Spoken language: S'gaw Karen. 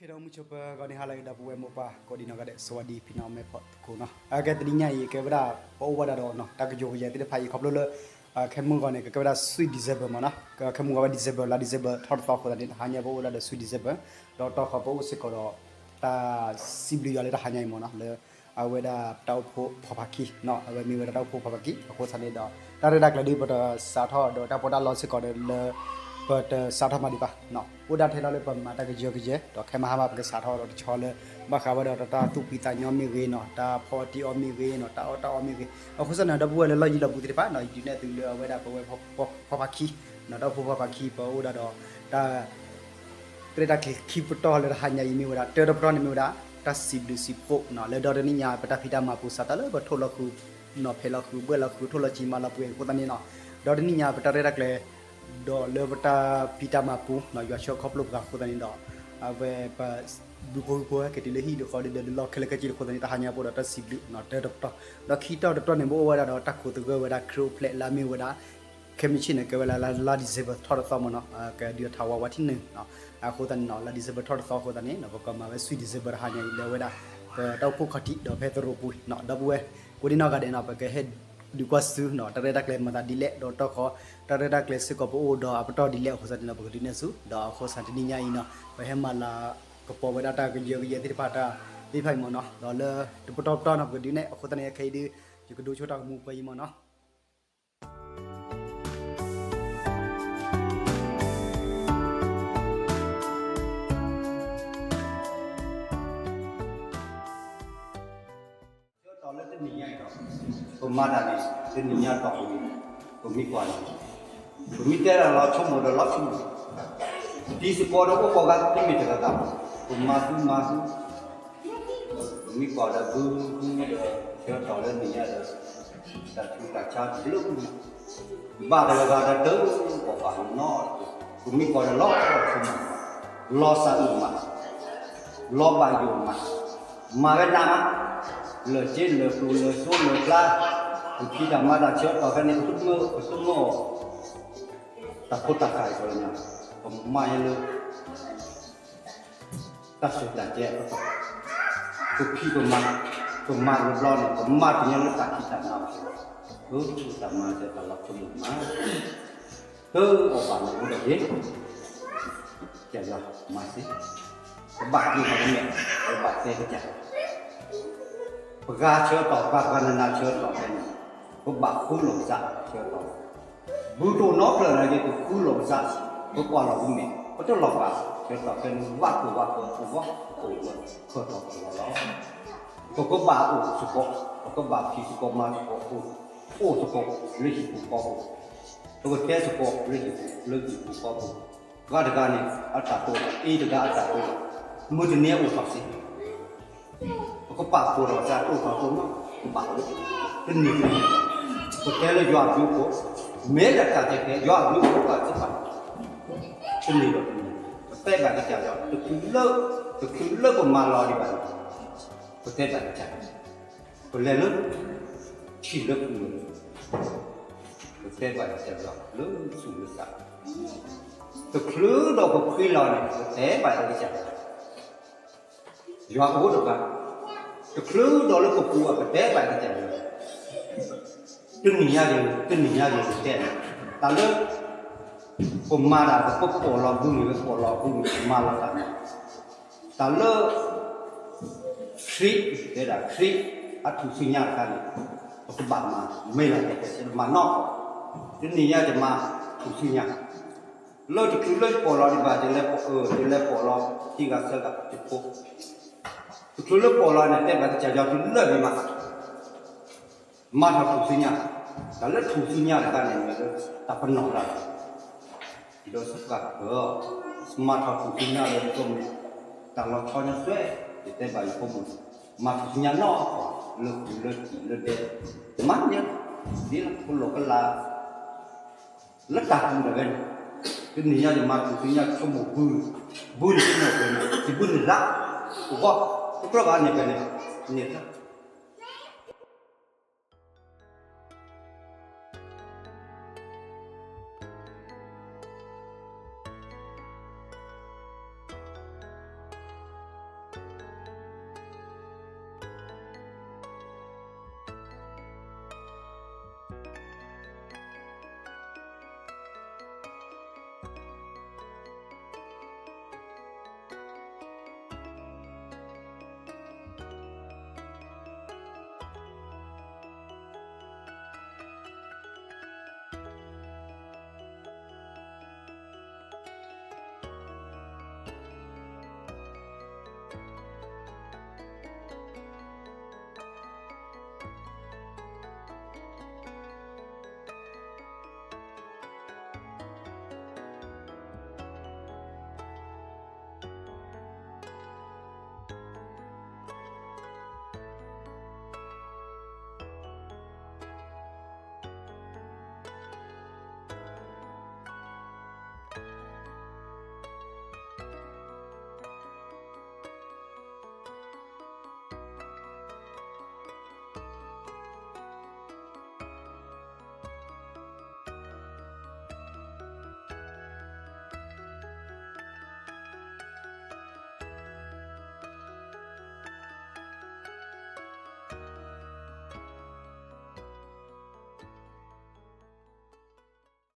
ဟဲဒီးမုၢ်ဆိပၢၤဂီၤန့ၣ် ဟါလၢအဂ့ၤ ဒီပုၢ်ဝဲၢ်မိၢ်ပၢ်ကိးဒံနီၢ်ဂၤဒဲး စဝၤဒံဖံနီၢ်မဲဖီခိၣ်နီၤ. အကဲတနံၤညါအံၤ ကဲဝဲဒၣ် ပအိၣ်ဝဲဒၣ်ဒီး တၢ်ကယိၤကယဲၢ်သ့ၣ်တဖၣ်အံၤ ခီဖျိလၢ ခဲမုၢ်ဂီၤန့ၣ် ကကဲဝဲဒၣ် sweet December မ့ၢ်နီၤ. ခဲမုၢ်ဂီၤဝဲ December လါ December ထီၣ်တသီအဃိသတးန့ၣ် တဟါညါပအိၣ်ဝဲဒၣ်ဒီး sweet December ဒီးတီၢ်ဃီပအိၣ်စ့ၢ်ကီးဒီး တၢ်စံးဘျုးယွၤလၢတဟါညါအံၤမ့ၢ်နီၤ လၢ အဝဲဒၣ်တၢ်အိၣ်ဖှိၣ်ဖီဖးခံ, အဝဲမ့ၢ်ဝဲဒၣ်တၢ်အိၣ်ဖှိၣ်ဖီဖးခံ အဃိသတးန့ၣ်ဒီး တၢ်ရဲၣ်တၢ်ကျဲၤဒ်ပတစးထီၣ်ဒီးတၢ်ပီးတၢ်လီစ့ၢ်ကီးဒီးလၢ ပတစးထီၣ်မၤဒံးဘၣ်, အိၣ်ဒၣ်ထဲလီၤလၢပမၤတၢ်ကယၢကယဲ ဒီးခဲမဟါမးပကစးထီၣ်ဒီးတဆီလၢ ဘၣ်ဃးဝဲဒီးတၢ်သူၣ်ဖှံသးညီမ့ၢ်ဂ့ၤနီၤ, တၢ်ဖီအီၣ်တံၢ်အီမ့ၢ်ဂ့ၤနီၤ, တၢ်အီၣ်တၢ်အီမ့ၢ်ဂ့ၤ, အဃိသတးန့ၣ် ဒီပုၢ်ဝဲၢ်လၢလီၢ်ယံၤလီၢ်ဘူးသ့ၣ်တဖၣ်နီၤ ယဒုးနဲၣ်သုလၢအဝဲဒၣ်ပဝဲၢ်ဖီဖးခံ, တၢ်အိၣ်ဖှိၣ်ဖီဖးခံ ပအိၣ်ဒၣ်ဒီး တၢ် တၢ်ရဲၣ်တၢ်ကျဲၤခံပတီၢ်လၢတဟါညါအံၤမ့ၢ်ဝဲဒၣ် တၢတပတီၢ်န့ၣ်မ့ၢ်ဝဲဒၣ် တၢ်စံးဘျုးစံးဖှိၣ်နီၤ လၢဒီတနံၣ်ညါ ပတၢ်ဖံးတၢ်မၤပူၤစးထီၣ်လၢပထိၣ်လီၤဃုာ်နီၤ ဖဲးလီၤဃုာ် ဘှဲၣ်လီၤဃုာ် ထိၣ်လီၤစံမၤလီၤပှဲၤအဃိသတးန့ၣ်နီၤ ဒီတနံၣ်ညါ ပတၢ်ရဲၣ်တၢ်ကျဲၤ ဒီးလၢပတၢ်ဖံးတၢ်မၤပူၤနီၤ ယွၤဆှၢခီဖျိပှၤအဃိသတးန့ၣ်ဒီး အဝဲပ ဘုဖိဝံၤဖိဟဲက့ၤတုၤလၢဟံၣ်ဒုးဃီဒုးဒီးလၢလီၢ်ခဲလၢာ်ခဲဆ့အဃိသတးန့ၣ် တဟါညါပအိၣ်ဒီးတၢ်စံးဘျုးနီၤ တၢတပတီၢ်, ဒီးခံတီၢ်တတီၢ်န့ၣ် ပအိၣ်ဝဲဒၣ်ဒီးတၢ်ခိးသဂၢၢ်ဝဲဒၣ်ခရံာ်အိၣ်ဖျဲၣ်လၢအမ့ၢ်ဝဲဒၣ် ခဲမုၢ်ဆ့ၣ်န့ၣ် ကဲဝဲလၢလါ December ထီၣ်တသီမ့ၢ်နီၤ ကဒုးအထးဝးဝးထံၣ်န့ၣ်နီၤ အဃိသတးန့ၣ်နီၤ လါ December ထီၣ်တသီအဃိသတးန့ၣ် ပကမၤဝဲ sweet December တဟါညါအံၤ လၢအဝဲဒၣ် ပတၢ်အိၣ်ဖှိၣ်ခီၣ်ထံးဒီးဖဲသရိာ်ပူၤနီၤ ဒီပုၢ်ဝဲၢ် ကိးဒံနီၢ်ဂၤဒဲးနီၤ ပကဟဲဒုးကွၢ်ဆူနီၤ တၢ်ရဲၣ်တၢ်ကျဲၤမၤသးဒ်လဲၣ် ဒီးတီၢ်ဃီ တၢ်ရဲၣ်တၢ်ကျဲၤစ့ၢ်ကီးပအိၣ်ဒီးအပတီၢ်ဒ်လဲၣ်အဃိသတးန့ၣ်ဒီး ပကဒုးနဲၣ်ဆူ ဒီးအဃိသတးတနံၤညါအံၤနီၤ ပဟဲမၤလၤကပီၤဝဲဒၣ်တၢ်ကယၢကယဲသ့ၣ်တဖၣ်တၢ်သ့ၣ်တဖၣ်အံၤမ့ၢ်နီၤ ဒီးလၢတပတီၢ်ပတီၢ်နီၤ ပကဒုးနဲၣ်အဃိသတးန့ၣ် ခဲအံၤဒုး ယကဒိဆိတၢ်ဂီၤမူပှဲၤအံၤမ့ၢ်နီၤ ဆၢကတီၢ်လၢ တနံၤညါအံၤဒီး ပမၤတၢ်န့ၣ် တနံၤညါတီၢ်ပူၤန့ၣ် ပမ့ၢ်ကွၢ်န့ၣ် ပမ့ၢ်တဲတၢ်လီၤဆိကမိၣ်ဒီးလီၤဆိကမိၣ် တံၤသကိးဒီးအိၣ်ကိးဂၤ တမ့ၢ်တဂၤဂၤ ပမၤသုမၤသု ပမ့ၢ်ကွၢ်ဒီးဘုဘုဒီး ဆၢကတီၢ်လၢနံၤညါဒီး တၢ်ဆူးတၢ်ဆါတလၢပူၤ ဘၣ်တဂၤဂၤဒီးတအီၣ်ဘၣ်နီတဂၤ ပမ့ၢ်ကွၢ်ဒီးလီၤဆီမး လီၤစၢ်အုၣ်မး လီၤဘၣ်ယိၣ်မး မၤဝဲနးမး လၢာ်စ့လၢာ်ကျိၤလၢာ်စိလၢာ်ကျါ ပဖံးတၢ်မၤတၢ်ဆၢကတီၢ်ဖဲန့ၣ် ပတမၢ ပတမၢအီၤ တၢ်ဖိတၢ်ဃာ်အံၤလီၤ ပမၤယဲလၢ တၢ်စူၢ်တၢ်ကဲအကတီၢ် ပဖံးပမၤ ပမၤတဘျီန့ၣ် ပမၤတညီလၢတၢ်ဖံးတၢ်မၤဘၣ် အၢ တၢ်မၤစၢၤတၢ်လီၤပလိာ်မး တအီၣ်ဘၣ်နီတဂၤဒီး ကစၢ်ယွၤမၤစ့ၢ် ပဘၣ်က့ၤထီၣ်ကမဲာ် ပဘၣ်တဲကစၢ် ပဂၤဆၢကတီၢ် ပှၤပှၤနၤနၤဆၢကတီၢ်ဖဲန့ၣ် ပဘၣ်ဃုလိာ်ကစၢ်ဆၢကတီၢ် ဘူးတအိၣ်နီတဖျၢၣ်နာ်က့ ပဃုလိာ်ကစၢ် ပကွၢ်လီၤပမဲာ် ပတလီၤပာ် ဆၢကတီၢ်ဖဲန့ၣ် ဘၣ်ကိၢ်ဘၣ်ဂီၤ ပဘၣ်အိၣ်ဝဲ ခၢၣ်ထီၣ်ကလီလီၤ ပကဘၣ်အိၣ်သကိး ပကဘၣ်ဖံးသကိးမၤသကိး အိၣ်သကိးလၢဟံၣ်ပူၤဃီပူၤ ပကတဲသကိးလၢဟံၣ်ပူၤ လၢဟံၣ်ပူၤဃီပူၤ ဂၤတဂၤန့ၣ် အတၢ်တိၢ်လီၤ အ့တဂၤအတၢ်တိၢ်လီၤ မုၢ်တနံၤအိၣ်ထီၣ်စ့ၢ်ကီး ပကပာ်ဖှိၣ်ထီၣ်ကစၢ် တိၢ်ထီၣ်တိၢ်မး ကဘၣ်အိၣ် တနံၤတနံၤ ပတဲလၢယွၤအဘျုးအဖှိၣ် မ့ၢ်တၢ်တၢ်တဲကဲ ယွၤအဘျုးအဖှိၣ်ဘၣ်သ့ၣ်တဖၣ် တနံၤဒီးတနံၤ ပတဲဘၣ်ကစၢ်ယွၤ တချုးလၢ တချုးလၢပမၤလီၤဒံးဘၣ်န့ၣ် ပတဲဘၣ်ကစၢ်ယွၤ ပလဲၤလၢ ထံၣ်လၢပူၤ ပတဲဘၣ်ကစၢ်ယွၤ လၢဆူးလၢသး တချုးဒီးပဖှံလီၤန့ၣ် ပတဲဘၣ်ကစၢ်ယွၤ ယွၤအိၣ်တဂၤ တချုးဒီးလၢပပူၤ ပတဲဘၣ်ကစၢ်ယွၤ တနံၤညါက့ၤ တနံၤညါက့ၤ ပတဲန့ၣ် တၢ်လၢ ပမၤတၢ် ပပိာ်လီၤဘုန့ၣ် ပပိာ်လီၤဘုန့ၣ် ပမၤလီၤတၢ်န့ၣ် တၢ်လၢ ခရံာ် တဲဒၣ်ခရံာ် အထူၣ်စုညါတခါန့ၣ် ပကဘၣ်မၤ မ့ၢ်လီၤတဲာ်တဲာ် မၤနီၢ်ကီၢ် တနံၤညါယမၤထူၣ်စုညါ လၢတချုးလၢယပိာ်လီၤဒံးဘၣ် ယလဲၤပိာ်အၢ ယလဲၤပိာ်လီၤ ခံဂၤသၢဂၤတဖိ တချုးလၢပိာ်လီၤန့ၣ် တဲဘၣ်ကစၢ်ယွၤတုၤလၢန့ၣ်မး မၤထီၣ်ထူၣ်စုညါ တၢ်လၢထူၣ်စုညါတခါန့ၣ် မ့ၢ်လၢတၢ်ပနီၣ်တၢ် ဒီးစပၢ်ကပၢၤ မၤထီၣ်ထူၣ်စုညါလၢယတိၢ်မ့ၢ် တၢ်လီၤဆီညီစွဲ ယတဲဘၣ်ယဖိမုၣ် မၤထူၣ်စုညါနီၢ်ကီၢ် လၢဃုာ်လၢထံးလၢဒဲ မၤန့ၢ် ဒ်လၢကလိာ်ကလၤ လၢတၢ်ကူၣ်ဒၣ်ဝဲန့ၣ် တနံၤညါယမၤထူၣ်စုညါဆိကမိၣ်ဘု ဘုန့ၣ်ဆိကမိၣ်ပှဲၤန့ၣ် ယဘုန့ၣ်လၢ ပဂီၢ် ပကြၢးဘၣ်န့ၢ်ပှဲၤန့ၣ် န့ၢ်